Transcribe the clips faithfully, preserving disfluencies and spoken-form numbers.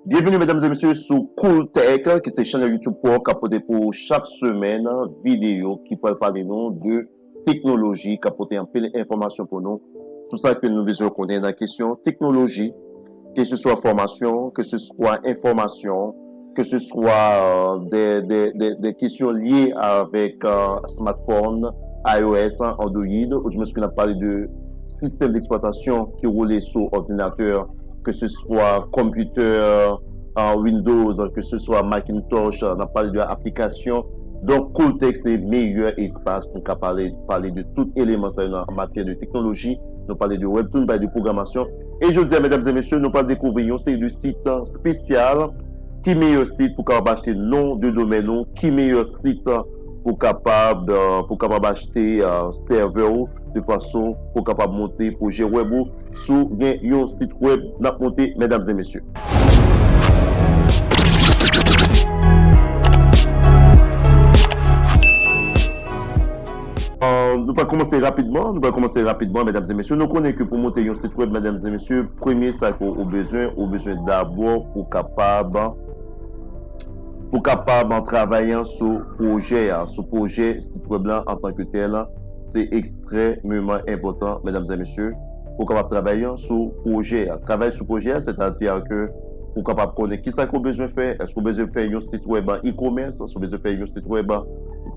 Byenveni, medam e mesye, sou Cool Tech, ki se chanèl YouTube pa w k ap pote pou ou chak semèn videyo ki pral pale nou de teknoloji, k ap pote anpil enfòmasyon pou nou sou sa ke nou bezwen konnen nan kesyon teknoloji, ke se swa fòmasyon, ke se swa enfòmasyon, ke se swa, euh, de, de, de, de kesyon lye avèk, euh, smartphone, iOS, Android, ou di mwens ke n ap pale de sistèm deksplwatasyon ki woule sou òdinatè, ke se swa kòmpitè, euh, Windows, ke se swa Macintosh, n ap pale de aplikasyon. Donk, Cool Tech se meyè espas pou n ka pale, pale de tout eleman sa yo nan matyè de teknoloji. Nou pale de webtoon, nou pale de pwogramasyon. E jodi a, medam e mesye, nou pral dekouvri yon seri de sit, euh, espesyal. Ki meyè sit pou kapab achte non de domèn ou? Ki meyè sit pou kapab, euh, pou kapab achte, euh, sèvè ou de fason pou kapab monte pwojè wèb ou? Si w gen yon sit wèb, n ap monte, medam e mesye. Euh, nou pral kòmanse rapidman, nou pral kòmanse rapidman, medam e mesye. Nou konnen ke pou monte yon sit wèb, medam e mesye, premye sa ke ou bezwen, ou bezwen dabò pou kapab, pou kapab travay sou pwojè a, sou pwojè sit wèb la antanke tèl. Se ekstrèmeman enpòtan, medam e mesye, pou kapab travay sou pwojè a. Travay sou pwojè a, sètadi ke ou kapab konnen kisa ke ou bezwen fè. Èske ou bezwen fè yon sit wèb e-commerce? Èske ou bezwen fè yon sit wèb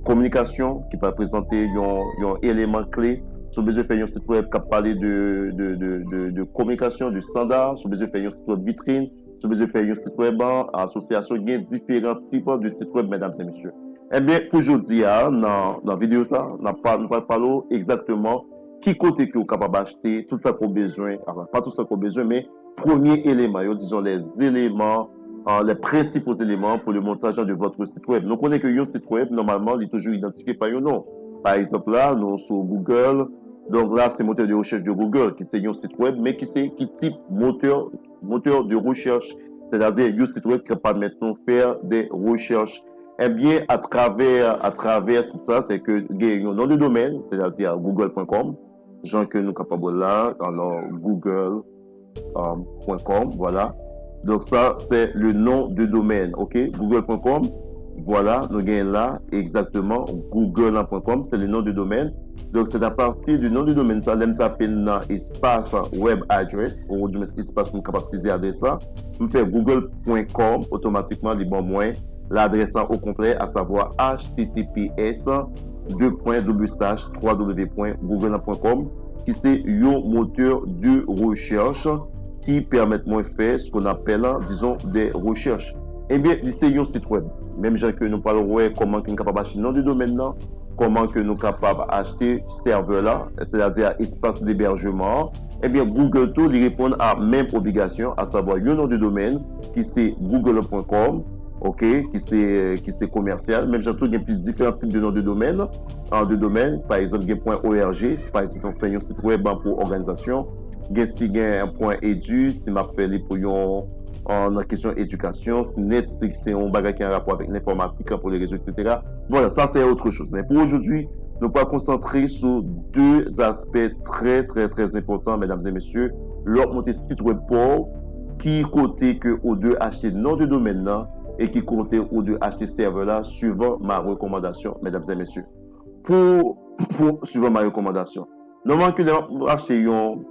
kominikasyon ki pral prezante yon, yon eleman kle? Si w bezwen fè yon sit wèb k ap pale de, de, de, de, de kominikasyon, de estanda, si w bezwen fè yon sit wèb vitrin, si w bezwen fè yon sit wèb asosyasyon, gen diferan tip de sit wèb, medam e mesye. Ebyen, pou jodi a, nan, nan videyo sa, n ap pa-, nou pral pale w egzakteman ki kote ke w kapab achte tout sa ke w bezwen, anfen, pa tout sa ke w bezwen, men premye eleman yo, dizon, les éléments, euh, les principaux éléments pour le montage de votre site web. Nou konnen ke yon sit wèb, nòmalman, li toujou idantifye pa yon non. Pa egzanp, la, nou sou Google. Donk, la, se moteur de recherche de Google, ki se yon sit wèb, men ki se, ki tip moteur, moteur de recherche. Sètadi, yon sit wèb ki ap pèmèt nou fè de rechèch. Ebyen, atravè, atravè sit sa, se ke gen yon non de domèn, sètadi google point com, jan ke nou kapab wè la, alò, google point com, vwala. Donk, sa, se le nom de domaine, ok? google point com, vwala, nou gen la, egzakteman, google point com, se le nom de domèn. Donk, se apati de non de domèn sa, lè m tape nan espas web address, ou di mwens espas pou m kapab sezi adrès la, m fè google point com, otomatikman, li ban mwen ladrès la o konplè, asavwa H T T P S deux points double slash trois W point google point com, ki se yon moteur de recherche ki pèmèt mwen fè ce qu'on appelle, disons, des recherches. Ebyen, li se yon sit wèb. Menm jan ke nou pral wè kòman ke nou kapab achte non de domèn nan, kòman ke nou kapab achte sèvè la, sètadi espas debèjman an, ebyen, Google tou, li reponn a menm obligasyon, asavwa yon non de domèn ki se google point com, ok, ki se, ki se komèsyal. Menm jan tou, gen plis diferan tip de non de domèn, an de domèn. Pa egzanp, gen point org, si pa egzanp, w fè yon sit wèb pou òganizasyon. Gen si gen point edu, si m ap fè li pou yon, an, nan kesyon edikasyon, si net, si se yon bagay ki an rapò avèk lenfòmatik, pou le rezo, et cetera. Bon, sa, se autre chose. Men pou aujourd'hui, nou pral konsantre sou de aspè trè, trè, trè enpòtan, medam e mesye. Lè w ap monte sit wèb pa w, ki kote ke ou dwe achte non de domèn nan e ki kote ou dwe achte sèvè la, suivant ma recommandation, medam e mesye. Pou, pou, suivant ma recommandation. Nòmalman ke lè w ap achte yon,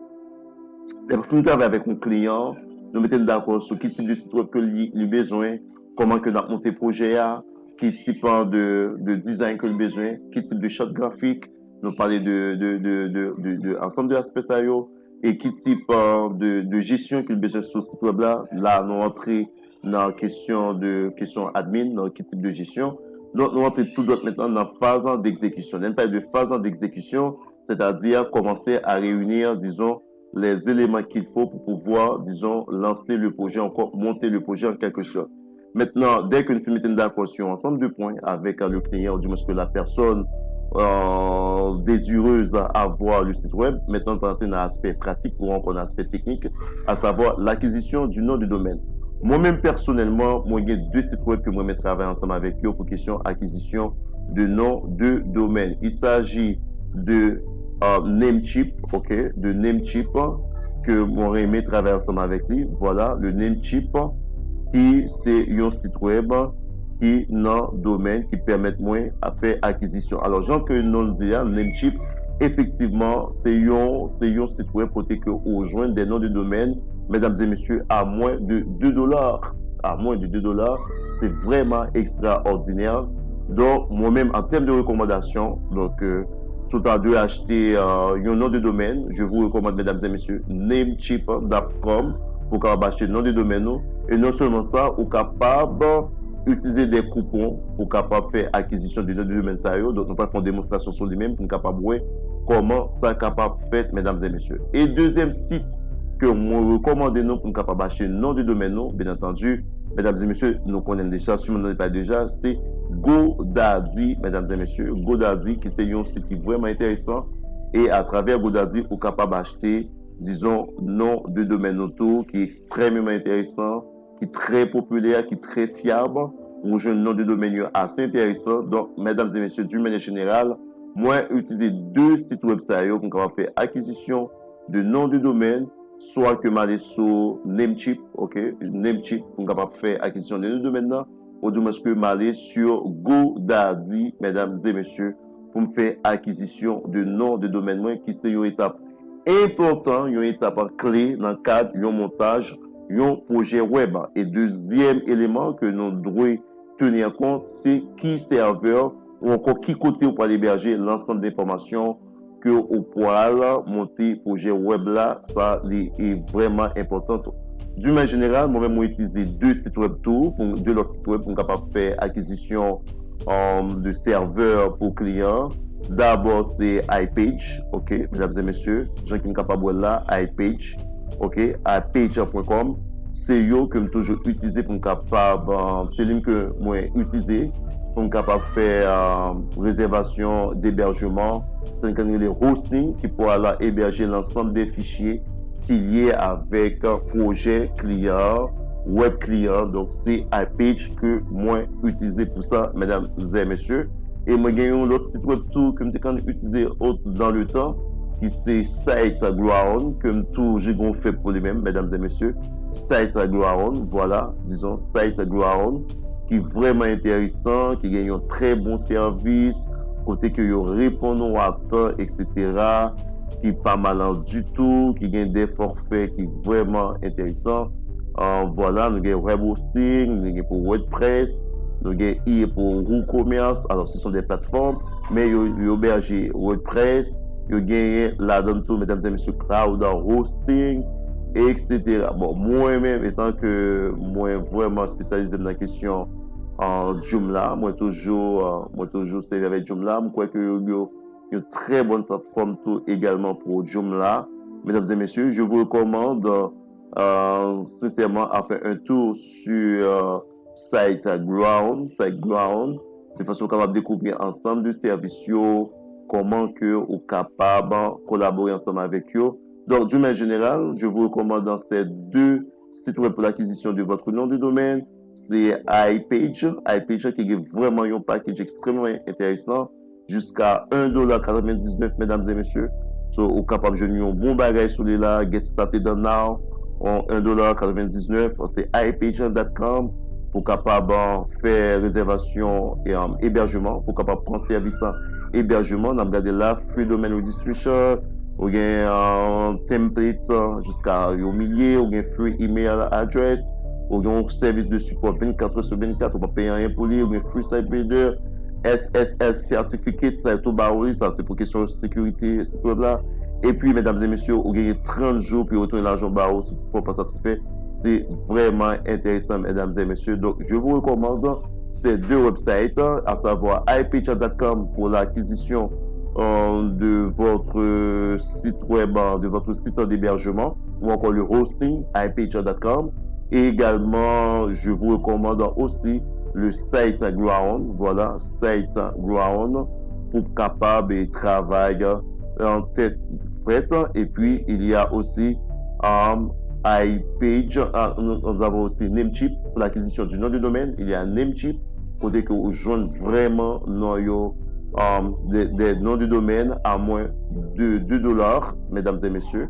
lè w ap fin travay avèk yon kliyan, nou mete n dakò sou ki tip de sit wèb ke li, li bezwen, kòman ke n ap monte pwojè a, ki tip, an, de, de design ke li bezwen, ki tip de chart grafik, nou pale de, de, de, de, de, de ansanm de aspè sa yo, e ki tip, an, de, de jesyon ke li bezwen sou sit wèb la. La, nou antre nan kesyon de, kesyon admin, nan ki tip de jesyon. Donk, nou antre tou dwat mentnan nan faz, an, d'exécution. Lè n pale de faz, an, d'exécution, c'est-à-dire commencer à réunir, disons, les éléments qu'il faut pour pouvoir, disons, lancer le projet, encore monter le projet en quelque sorte. Maintenant, dès que nou fin mete n dakò sur un ensemble de points avec, euh, le client, ou du moins que la personne, euh, désireuse à avoir le site web, maintenant, nou pral antre nan aspè pratik ou ankò nan aspè teknik, à savoir l'acquisition du nom de domaine. Mwen menm, pèsonèlman, mwen gen de sit wèb ke mwen renmen travay ansanm avèk yo pou kesyon akizisyon de non de domèn. Il s'agit de, euh, Namecheap, ok, de Namecheap, ke mwen renmen travay ansanm avèk li. Voilà, le Namecheap, ki se yon sit wèb ki nan domèn ki pèmèt mwen a fè akizisyon. Alò, jan ke non l di a, Namecheap, efektivman, se yon, se yon sit wèb kote ke ou jwenn de non de domèn, medam e mesye, a mwen de de dola. A mwen de de dola, se vrèman ekstraòdinè. Donk, mwen menm, an tèm de rekòmandasyon, donk, euh, si w ta dwe achte, euh, yon non de domèn, je vous recommande, medam e mesye, namecheap dot com, pou w kapab achte non de domèn ou. E non sèlman sa, ou kapab itilize de koupon pou w kapab fè akizisyon de non de domèn sa yo. Donk, nou pral fè yon demonstrasyon sou li menm pou n kapab wè kòman sa kapab fèt, medam e mesye. E dezyèm sit ke mwen rekòmande nou pou n kapab achte non de domèn nou, byen antandi, medam e mesye, nou konnen l deja, si nou pa deja, se GoDaddy, medam e mesye. GoDaddy, ki se yon sit ki vrèman enteresan. E atravè GoDaddy, ou kapab achte, dizon, non de domèn nou tou, ki ekstrèmeman enteresan, ki trè popilè, ki trè fyab. Ou jwenn non de domèn yo ase enteresan. Donk, medam e mesye, d'une manière générale, mwen itilize de sit wèb sa yo pou m kapab fè akizisyon de non de domèn, swa ke m ale sou Namecheap, ok, Namecheap, pou m kapab fè akizisyon de non de domèn nan, ou dimwens ke m ale sou GoDaddy, medam e mesye, pou m fè akizisyon de non de domèn mwen, ki se yon etap enpòtan, yon etap kle nan kad yon montaj, yon pwojè wèb. E dezyèm eleman ke nou dwe tenir kont, se ki sèvè ou ankò ki kote ou pral ebèje lansanm de enfòmasyon ke ou pral monte pwojè wèb la. Sa, li e vrèman enpòtan tou. D'une manière générale, mwen menm, mwen itilize de sit wèb tou, pou, de lòt sit wèb pou m kapab fè akizisyon, um, de sèvè pou kliyan. Dabò, se iPage, ok, medam e mesye, jan ki m kapab wè l la, iPage, ok, iPage point com. Se yo ke m toujou itilize pou m kapab, um, se li m ke mwen itilize pou m kapab fè, um, rezèvasyon debèjman, sa n konn rele hosting, ki pou al ebèje lansanm de fichye ki lye avèk pwojè kliyan, wèb kliyan. Donk, se iPage ke mwen itilize pou sa, medam e mesye. E mwen gen yon lòt sit wèb tou ke m te konn itilize o, dans le temps, ki se SiteGround, ke m toujou gon fèb pou li menm, medam e mesye. SiteGround, vwala, dizon SiteGround, ki vrèman enteresan, ki gen yon trè bon sèvis, kote ke yo reponn ou a tan, etsetera, ki pa malan ditou, ki gen de fòfè ki vrèman enteresan. Euh, vwala, nou gen web hosting, nou gen pou WordPress, nou gen i pou WooCommerce. Alors, ce sont des plateformes, men yo, yo ebèje WordPress, yo genyen ladan tou, medam e mesye, cloud hosting, etsetera. Bon, mwen menm, etan ke mwen vrèman espesyalize m nan kesyon, euh, Joomla, mwen toujou, euh, mwen toujou sèvi avèk Joomla. Mwen kwè ke yo, yo, yon trè bòn platfòm tou egalman pou Joomla. Mesdames et messieurs, je vous recommande, euh, sincèrement à faire un tour sur, euh, SiteGround, SiteGround, de fason ou kapab dekouvri ansanm de sèvis yo, kòman ke ou kapab kolabore ansanm avèk yo. Donc, d'une manière générale, je vous recommande dans ces deux sites web pour l'acquisition de votre nom de domaine, se iPage. iPage ki gen vrèman yon package ekstrèmman enteresan, jiska un dollar quatre-vingt-dix-neuf, medam e mesye. So, ou kapab jwenn yon bon bagay sou li la, get started on now, on un dollar quatre-vingt-dix-neuf, se iPage dot com, pou kapab, euh, fè rezèvasyon e, euh, ebèjman, pou kapab pran sèvis ebèjman. N ap gade la, free domain registration, ou gen, euh, template, euh, jiska yon milye, ou gen free email address, ou gen yon sèvis de sipò vennkat è sou vennkat, ou pa peye anyen pou li, ou gen free site builder, S S L certificate, sa yo tou ba ou li, sa se pou kesyon sekirite sit web la. Epi, medam e mesye, ou gen trant jou pou yo retounen lajan ba ou si toutefois ou pa satisfè. Se vrèman enteresan, medam e mesye. Donc, je vous recommande ces deux websites, à savoir iPage dot com pour l'acquisition, euh, de votre site web, euh, de votre site d'hébergement, ou encore le hosting, iPage dot com. Et également, je vous recommande aussi le SiteGround, voilà, SiteGround, pou kapab travay an tèt frèt. Et puis, il y a aussi, euh, iPage, euh, nous, nous avons aussi Namecheap pour l'acquisition du nom de domaine. Il y a Namecheap, kote ke ou jwenn vrèman non yo, euh, de, de non de domèn a mwen de de dola, medam e mesye.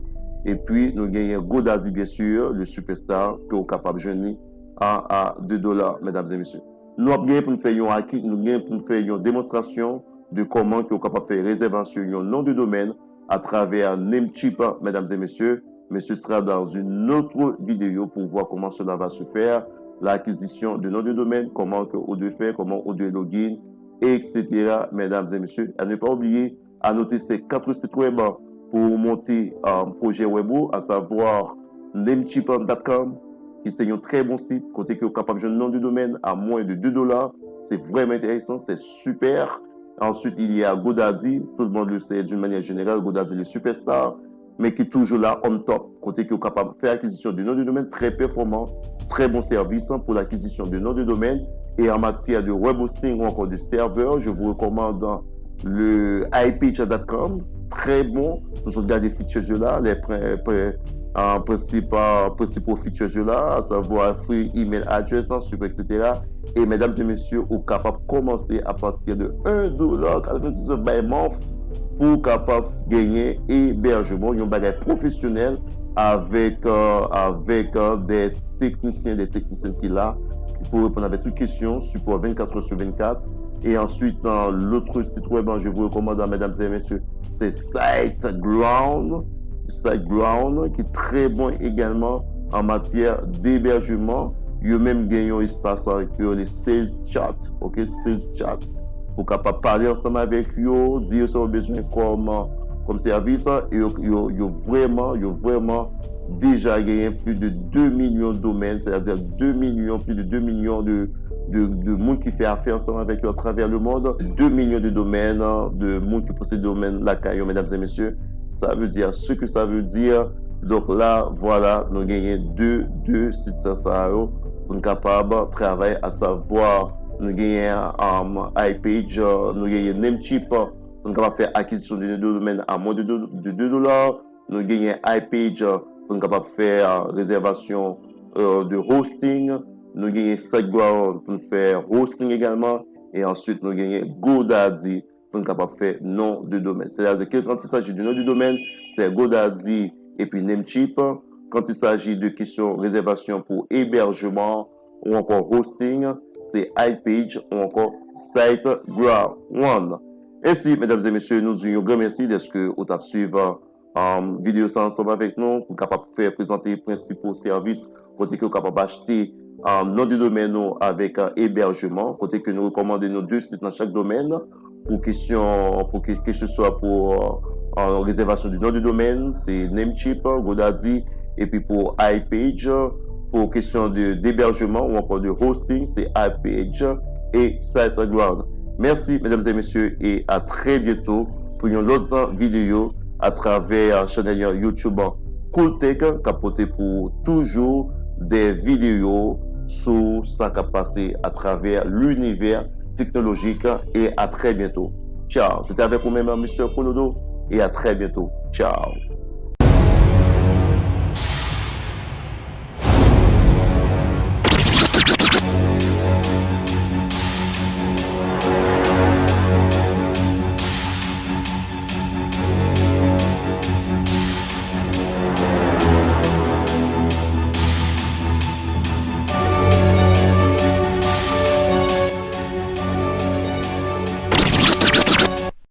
Epi, nou genyen GoDaddy, bien sûr, le superstar, ke ou kapab jwenn li a, a de dola, medam e mesye. Nou ap gen pou n fè yon aki, nou gen pou n fè yon demonstrasyon de kòman ke w kapab fè rezèvasyon yon non de domèn atravè Namecheap, medam e mesye. Mais ce sera dans une autre vidéo pour voir comment cela va se faire, l'acquisition de nom de domaine, comment que on doit faire, comment on doit login, et cetera, mesdames et messieurs. À ne pas oublier, à noter ces quatre sites web pour monter un projet web, à savoir namecheap dot com, ki se yon trè bon sit, kote ke w kapab jwenn non de domèn a mwen de de dola. Se vrèman enteresan, se sipè. Ensuite, il y a GoDaddy. Tout le monde le sait d'une manière générale, GoDaddy le superstar, men ki toujou la on top. Kote ke w kapab fè akizisyon de non de domèn trè pèfòman, trè bon sèvis pou lakizisyon de non de domèn. Et en matière de web hosting ou encore de serveur, je vous recommande le iPage dot com. Très bon. Nou sot gade features yo la, les prin- prin- euh, principaux, principaux features yo la, à savoir free email address, hein, super, et cetera. Et mesdames et messieurs, ou kapab kòmanse à partir de un dollar quatre-vingt-dix-neuf by month pou w kapab genyen ebèjman, yon bagay pwofesyonèl avèk, euh, avèk, euh, des techniciens, des techniciennes ki la pou reponn avèk tout kesyon, sipò vingt-quatre sur vingt-quatre. Et ensuite, euh, l'autre site web, hein, je vous recommande, hein, mesdames et messieurs, c'est SiteGround. SiteGround, ki trè bon egalman an matyè debèjman. Yo menm gen yon espas, hein, ki rele Sales Chat, ok, Sales Chat. Ou kapab pale ansanm avèk yo, di yo sa w bezwen kòm, kòm sèvis, hein, e yo, yo, yo vrèman, yo vrèman deja genyen plis de de milyon domèn, sètadi de milyon, plis de de milyon de, de, de moun ki fè afè ansanm avèk yo atravè lemonn, de milyon de domèn, de moun ki posede domèn lakay yo, medam e mesye. Sa vle di, ce que ça veut dire, donk la, vwala, nou genyen de, de sit sa, sa yo, pou n kapab travay, à savoir, nou genyen, um, iPage, euh, nou genyen Namecheap, pou n kapab fè akizisyon de, de domèn a mwen de, de, de de dola. Nou genyen iPage, euh, pou n kapab fè, euh, rezèvasyon, euh, de hosting. Nou genyen SiteGround pou n fè hosting egalman. E answit, nou genyen GoDaddy pou n kapab fè non de domèn. Sètadi, quand il s'agit de nom de domaine, c'est GoDaddy epi Namecheap. Quand il s'agit de kesyon rezèvasyon pou ebèjman ou ankò hosting, se iPage ou ankò SiteGround. Ensi, medam e mesye, nou di yon gran mèsi dèske ou t ap swiv, um, videyo sa ansanm avèk nou, pou n kapab fè prezante prensipal sèvis kote ke w kapab achte, um, non de domèn ou avèk, uh, ebèjman, kote ke nou rekòmande nou de sit nan chak domèn, pou kesyon, pou ke, keseswa pou, uh, uh, rezèvasyon de non de domèn, se Namecheap, GoDaddy, epi pou iPage, pou kesyon de, debèjman ou ankò de hosting, se iPage e SiteGround. Mèsi, medam e mesye, e a trè byento pou yon lòt videyo atravè, uh, chanèl YouTube Cool Tech, k ap pote pou ou toujou de videyo sou sa k ap pase atravè linivè teknolojik, e a trè byento. Ciao. Se te avèk ou menm, Mister Colodo, e a trè byento. Ciao.